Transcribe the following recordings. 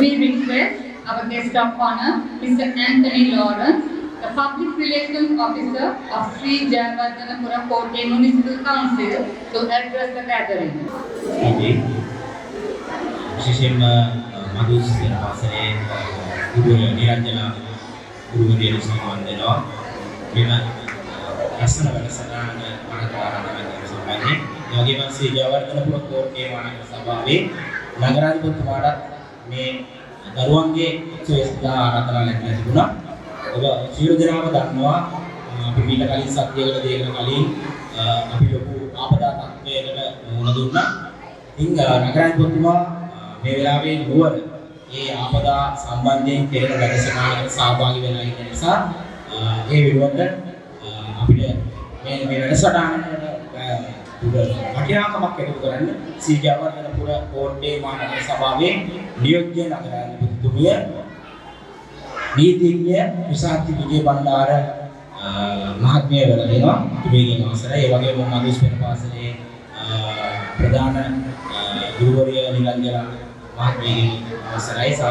We request our guest of honor, Mr. Anthony Lawrence, the Public Relations Officer of Sri Jayewardenepura Kotte Municipal Council, to address the gathering. ස්තුතියි. විශේෂයෙන්ම මදුස් පාසලේ ගුරුවර නිරංජන ගුරුවරියට සම්මාන දෙනවා. මෙම ලස්සන වැඩසටහනට මනස ආරාධනා කිරීම සම්බන්ධයෙන්. ඒ වගේම ශ්‍රී ජයවර්ධනපුර කෝට්ටේ මහනගර සභාවේ නගරාධිපතිතුමාටත් මේ දරුවන්ගේ උත්සවය සඳහා ආරාධනා ලැබිලා තිබුණා. ඔබ සියලු දෙනාම දන්නවා, අපි මීට කලින් සතියකට දෙකකට කලින් අපි ලොකු ආපදා තත්ත්වයකට මුහුණ දුන්නා. ඉතින් නගරාධිපතිතුමා මේ වෙලාවේ නුවර ඒ ආපදා සම්බන්ධයෙන් කෙරෙන වැඩසටහනකට සහභාගී වෙලා ඉන්න නිසා ඒ වෙනුවට අපිට මේ මේ වැඩසටහනකට වටිනාකමක් එකතු කරන්න ශ්‍රී ජයවර්ධනපුර කෝට්ටේ මහනගර සභාවේ නියෝජ්‍ය නගරාධිපතිතුමිය නීතිඥ ක්‍රිෂාන්ති විජේ බණ්ඩාර මහත්මිය වැඩ දෙනවා. එතුමියගෙන් අවසරයි. ඒ වගේම මදුස් පෙර පාසලේ ප්‍රධාන ගුරුවරිය නිරංජන මහත්මියගෙන් අවසරයි සහ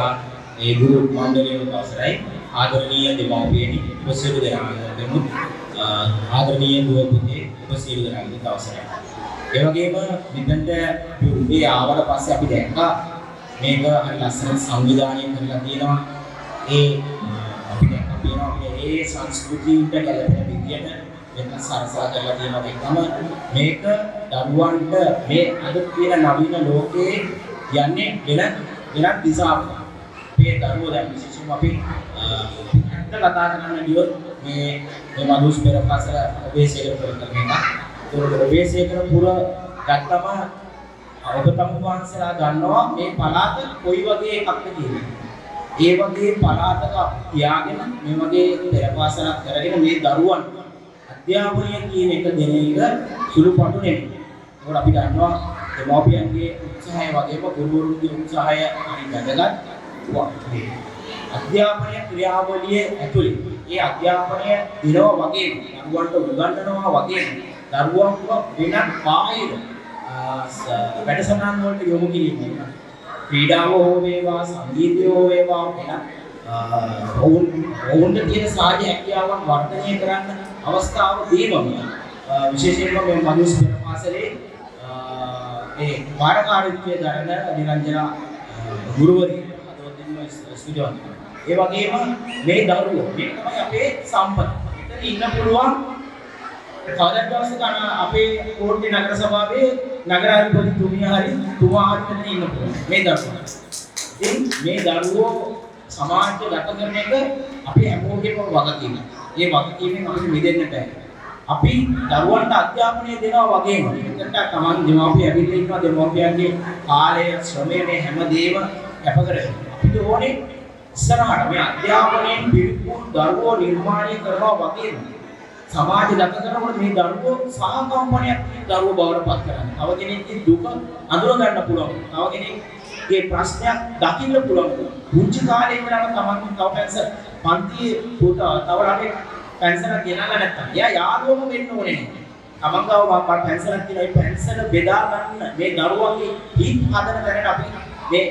ඒ ගුරු මණ්ඩලයෙන් අවසරයි. ආදරණීය දෙමව්පියනි, ඔබ සියලු දෙනාගෙනුත්, ආදරණීය දුව පුතේ, ඔබ සියලු දෙනාගෙනුත් අවසරයි. ඒ වගේම මෙතනට අපි උදේ ආවට පස්සේ අපි දැක්කා මේක හරි ලස්සනට සංවිධානය කරලා තියෙනවා. ඒ අපි දැක්කා තියෙනවා අපිට ඒ සංස්කෘතියට ගැලපෙන විදියට මෙතන සරසලා කරලා තියෙනවා. දැක්කම මේක දරුවන්ට මේ අද තියෙන නවීන ලෝකයේ යන්නේ වෙන වෙනත් දිශාවකට. අපේ දරුවෝ දැන් විශේෂයෙන්ම අපි ඇත්ත කතා කරන්න ගියොත් මේ මේ මදුස් පෙර පාසල ඔබේසේකරපුර කරන එකක්. ඒකට ඔබේසේකරපුර ගත්තම ඔබ තම වහන්සේලා දන්නවා මේ පළාත කොයි වගේ එකක්ද කියලා. ඒ වගේ පළාතක අපි තියාගෙන මේ වගේ පෙර පාසලක් කරගෙන මේ දරුවන් අධ්‍යාපනය කියන එක දෙන එක සුළු පටු නෙමෙයි. ඒකට අපි දන්නවා දෙමව්පියන්ගේ උත්සාහය වගේම ගුරුවරුන්ගේ උත්සාහය හරි වැදගත්. මේ අධ්‍යාපනය ක්‍රියාවලිය ඇතුලේ ඒ අධ්‍යාපනය දෙනවා වගේම දරුවන්ට උගන්වනවා වගේම දරුවන්ව වෙනත් බාහිර වැඩසටහන් වලට යොමු කිරීම. ක්‍රීඩාව හෝ වේවා, සංගීතය හෝ වේවා, වෙනත් ඔවුන්ට තියෙන සහජ හැකියාවන් වර්ධනය කරන්න අවස්ථාව දීමම විශේෂයෙන්ම මේ මදුස් පෙර පාසලේ ඒ භාරකාරීත්වය දරන නිරංජන ගුරුවරිය හදවතින්ම ස්තුතිවන්ත වෙනවා. ඒ වගේම මේ දරුවෝ, මේක තමයි අපේ සම්පත. මෙතන ඉන්න පුළුවන් කවදා දවසක අපේ කෝට්ටේ නගර සභාවේ නගරාධිපතිතුමිය හරි තුමා හරි මෙතන ඉන්න පුළුවන් මේ දරුවෝ. ඉතින් මේ දරුවෝ සමාජගත කරන එක අපි හැමෝගෙම වගකීමක්. ඒ වගකීමෙන් අපිට මිදෙන්න බෑ. අපි දරුවන්ට අධ්‍යාපනය දෙනවා වගේම මෙතනට තමන් දෙමාපිය ඇවිල්ලා ඉන්නවා. දෙමාපියන්ගේ කාලය, ශ්‍රමය, මේ හැම දෙයක්ම කැප කරගෙන අපිට ඕනේ ඉස්සරහට මේ අධ්‍යාපනයෙන් පිරිපුන් දරුවෝ නිර්මාණය කරනවා වගේම සමාජගත කරනකොට මේ දරුවෝ සහකම්පනයක් තියෙන දරුවෝ බවට පත් කරන්න. තව කෙනෙක්ගේ දුක අඳුර ගන්න පුළුවන්. තව කෙනෙක්ගේ ප්‍රශ්නයක් දකින්න පුළුවන්. පුංචි කාලේ ඉඳලම තමන් තව පැන්සල් පන්තියේ පුතා තව ළමෙක් පැන්සලක් ගෙනල්ලා නැත්තම් එයා යාළුවම වෙන්න ඕනේ නෑ. තමන් ගාව පැන්සලක් තියෙනවා. ඒ පැන්සල බෙදා ගන්න මේ දරුවන්ගේ හිත් හදන තැනට අපි මේ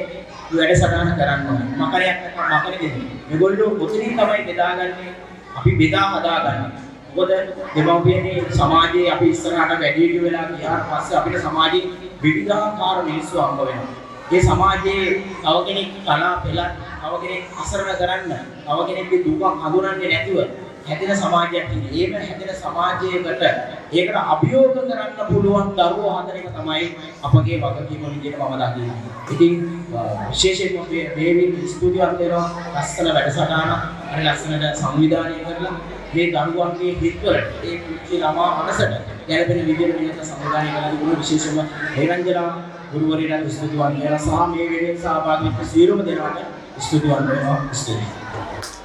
වැඩසටහන කරන්න ඕනේ. මකරයක් නැත්නම් මකරේ දෙන්න. මේගොල්ලෝ ඔතනින් තමයි බෙදාගන්නේ. අපි බෙදා හදාගන්නේ. මොකද දෙමව්පියනේ සමාජයේ අපි ඉස්සරහට වැඩිහිටියෝ වෙලා ගියාට පස්සේ අපිට සමාජයේ විවිධාකාර මිනිස්සු හම්බ වෙනවා. ඒ සමාජයේ තව කෙනෙක් කලා පෙළත්, තව කෙනෙක් අසරණ කරන්න, තව කෙනෙක්ගේ දුකක් හඳුනන්නේ නැතිව හැදෙන සමාජයක් ඉන්නේ. ඒම හැදෙන සමාජයකට ඒකට අභියෝග කරන්න පුළුවන් දරුවෝ හදන එක තමයි අපගේ වගකීම විදිහට මම දකින්නේ. ඉතින් විශේෂයෙන්ම මේ මේ ස්තුතිවන්ත වෙනවා. ලස්සන වැඩසටහනක් හරි ලස්සනට සංවිධානය කරලා මේ දරුවන්ගේ හිත්වලට, ඒ පුංචි ළමා මනසට ගැලපෙන විදිහට මේක සංවිධානය කරලා තිබුණා. විශේෂයෙන්ම නිරංජනා ගුරුවරියට ස්තුතිවන්ත වෙනවා සහ මේ වෙනුවෙන් සහභාගී වෙච්ච සියලුම දෙනාට ස්තුතිවන්ත වෙනවා. ස්තුතියි.